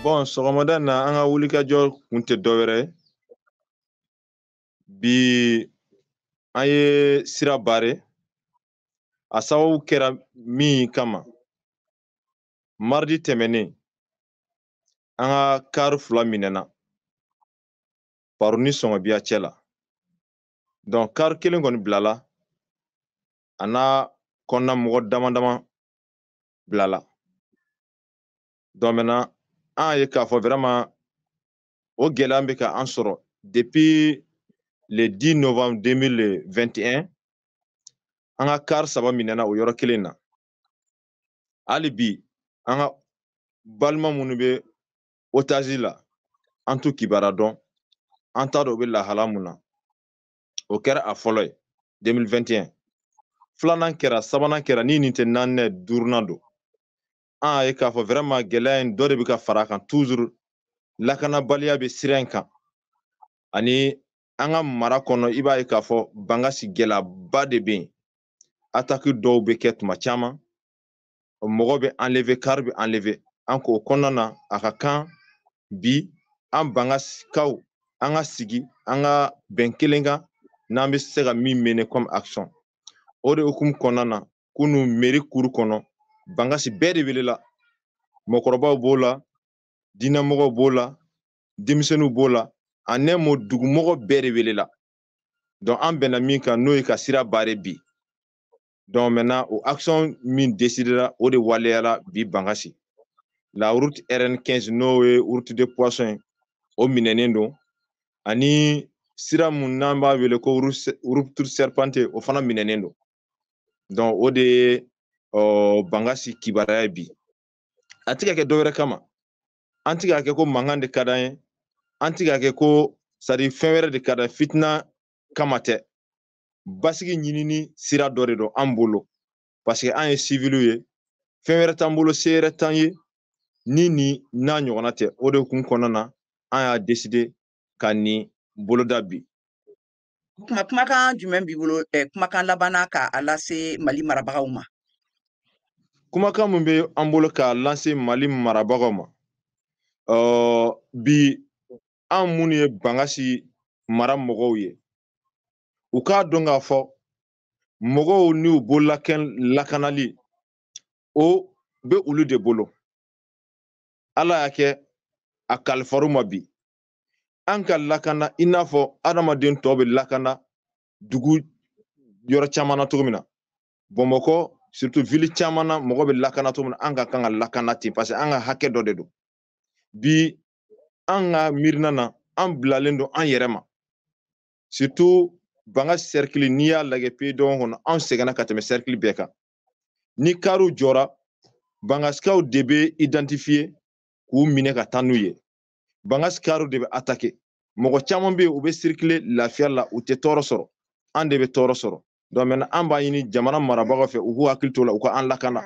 Bon, sɔgɔmada in na an ka wulikajɔ kun tɛ dɔwɛrɛ ye. Bi an ye sira bare, a sababu kɛra min kama, mardi tɛmɛnen an ka kari 2 minɛna Paru ni Sɔngɔbiya cɛ la. Donc kari kelen kɔni bilala, a n'a kɔnɔna mɔgɔ dama dama bilala. Donc maintenant an y'a ye k'a fɔ vraiment o gɛlɛya bɛ ka an sɔrɔ depuis le 10 novembre 2021. An ka kari 3 minɛna o yɔrɔ kelen na. Hali bi an ka balima minnu bɛ otage la, an t'u kibaruya dɔn, an t'a dɔn u bɛ lahala mun na. O kɛra a fɔlɔ ye 2021. Filanan kɛra, sabanan kɛra, ni nin tɛ naaninan ye, duurunan don. An y'a ye k'a fɔ vraiment gɛlɛya in dɔ de bɛ ka fara a kan toujours. Lakanabaliya bɛ sira in kan, ani an ka mara kɔnɔ i b'a ye k'a fɔ Bankasi gɛlɛyaba de bɛ yen. Attaque dɔw bɛ kɛ tuma caman, mɔgɔ bɛ enlever, car bɛ enlever. An k'o kɔnɔna na, a ka kan bi an Bankasikaw an ka sigi, an ka bɛn kelen kan n'an bɛ se ka min mener comme action. O de hukumu kɔnɔna na, kunun mairie kuru kɔnɔ, Bankasi bɛɛ de welela. Mɔgɔkɔrɔbaw b'o la, diinɛmɔgɔw b'o la, denmisɛnninw b'o la, en un mot dugumɔgɔ bɛɛ de welela. Donc an bɛnna min kan, n'o ye ka sira bare bi. Donc maintenant o action min décidera, o de waleyara bi Bankasi. La route RN15, n'o ye route de poisson ye, o minɛnen don, ani sira mun n'an b'a wele ko route serpentée, o fana minɛnen don. Donc o de ye Bankasi kibaruya ye bi. A tɛ ka kɛ dɔwɛrɛ kama, an tɛ k'a kɛ ko mankan de ka d'an ye, an tɛ k'a kɛ ko c'est à dire fɛn wɛrɛ de ka d'an ye, fitina kama tɛ. Basigi ɲinini sira dɔ de don an bolo, parce que an ye civiliw ye, fɛn wɛrɛ t'an bolo, se wɛrɛ t'an ye ni nin n'a ɲɔgɔnna tɛ. O de kun kɔnɔna na an y'a décider ka nin boloda bi. Kumakan jumɛn b'i bolo, kumakan labanna k'a lase Mali marabagaw ma? Kumakan min bɛ an bolo k'a lase Mali marabagaw ma, bi an minnu ye Bankasi mara mɔgɔw ye, u k'a dɔn k'a fɔ mɔgɔw n'u bololakɛn lakanali o bɛ olu de bolo. Ala y'a kɛ a kalifar'u ma bi an ka lakana i n'a fɔ adamaden tɔ bɛ lakana dugu yɔrɔ caman na cogo min na. Bamakɔ surtout ville caman na, mɔgɔ bɛ lakana cogo min na, an ka kan ka lakana ten, parce que an ka hakɛ dɔ de don. Bi an ka miirina na, an bilalen don an yɛrɛ ma, surtout Bankasi cercle. N'i y'a lajɛ pays dɔgɔkun kɔnɔ, anw sɛgɛnna ka tɛmɛ cercle bɛɛ kan. Ni kariw jɔra, Bankasikaw de bɛ identifier k'u minɛ ka taa n'u ye. Bankasi kariw de bɛ attaquer. Mɔgɔ caman bɛ yen, u bɛ circuler lafiya la, u tɛ tɔɔrɔ sɔrɔ, an de bɛ tɔɔrɔ sɔrɔ. Donc maintenant an b'a ɲini jamana marabagaw fɛ, u k'u hakili t'o la, u ka an lakana.